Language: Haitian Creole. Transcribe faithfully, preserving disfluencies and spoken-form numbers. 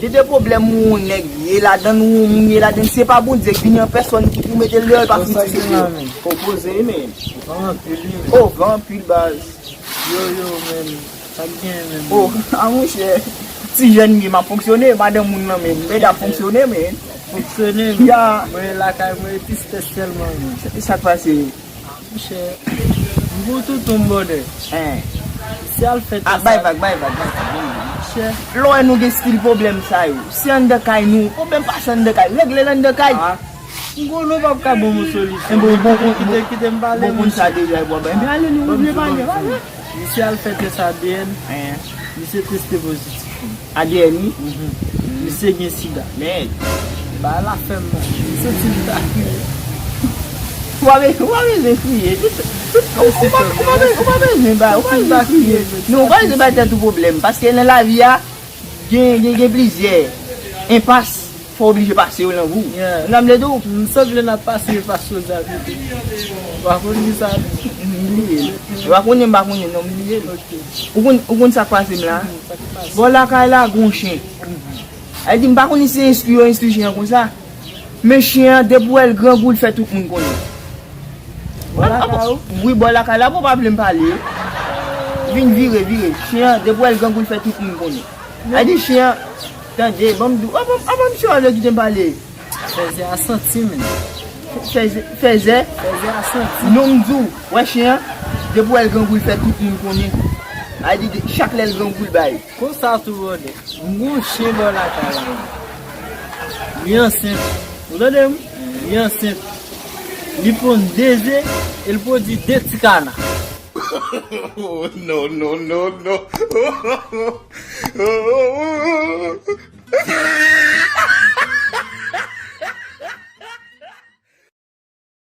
Gen de pwoblèm ou yon nèg ye ladann, ou yon moun ye ladann, se pa Bondye ki vini an pèsòn ki pou mete l deyò, l pa fouti se vre. O poze, men. O van anpil, wi, men. O van anpil, baz. Yo, yo, men. Sa k gen, men? O, a monchè. Ti jèn m ye, m ap fonksyone, madanm moun nan, men. Mèd ap fonksyone, men. Fonksyone, men. Ya. Mwen lakay mwen, tristès sèlman, men. Sa, sa k pase? Monchè, m gon tonton m bòdè. Hein. Misye al fè tès. Ah, bay vag, bay vag, bay vag. Monchè. Lè w wè nou gen stil pwoblèm sa yo. Se anndan kay nou. Pwoblèm pa se anndan kay. Regle l anndan kay. Ah. M gon nou p ap ka ban m yon solisyon. Enben, bon, bon, kite, kite m pale, bon, konn sa deja, e bò, ben, ale, nou vle pale, pale. Misye al fè tès A D N. Hein. Misye teste pozitif. A D N, wi? Mhm. Misye gen sida. Men. Bagay la fè m mal. M santi m ta kriye. Ou pa be-, ou pa bezwen kriye. Tout, tout, ou pa, ou pa be-, ou pa bezwen ba, ou pa bezwen kriye. Non, ou pa bezwen bay tèt ou pwoblèm. Paske nan lavi a, gen, gen, gen plizyè enpas, fò w oblije pase yo nan vi w. Yeah. Ou konprann m vle di w? M sanble n ap pase enpas Ozaviti. Ou pa konn ki sa. M bliye l. Ou pa konnen, m pa konnen, non, m bliye l. Ok. Ou konn, ou konn sa k pase m la? Mhm, sa k pase? Bò lakay la, gon chen. Mhm. Sa vle di, m pa konnen si se enstwi yo enstwi chen an konsa. Men chen an, depi w wè l grangou, l fè tout moun konnen. Bò lakay ou? Wi, bò lakay la, bon, pa vle m pale. Vin vire, vire. Chen an, depi w wè l grangou, l fè tout moun konnen. Sa vle di chen an, tande, ban m di w, a, ban m, a, ban m chen an, kite m pale. Fèzè a santi, men. Fèzè, fèzè? Fèzè a santi. Non, m di w, wè chen an, depi w wè l grangou, l fè tout moun konnen. Sa vle di, chak lè l grangou, l bay. Konsa tou, bòdè. M gon chen bò lakay la. Li ansent. Ou tande m? Li ansent. Li ponn de ze e l pwodui de ti kana. Oh, no, no, no, no.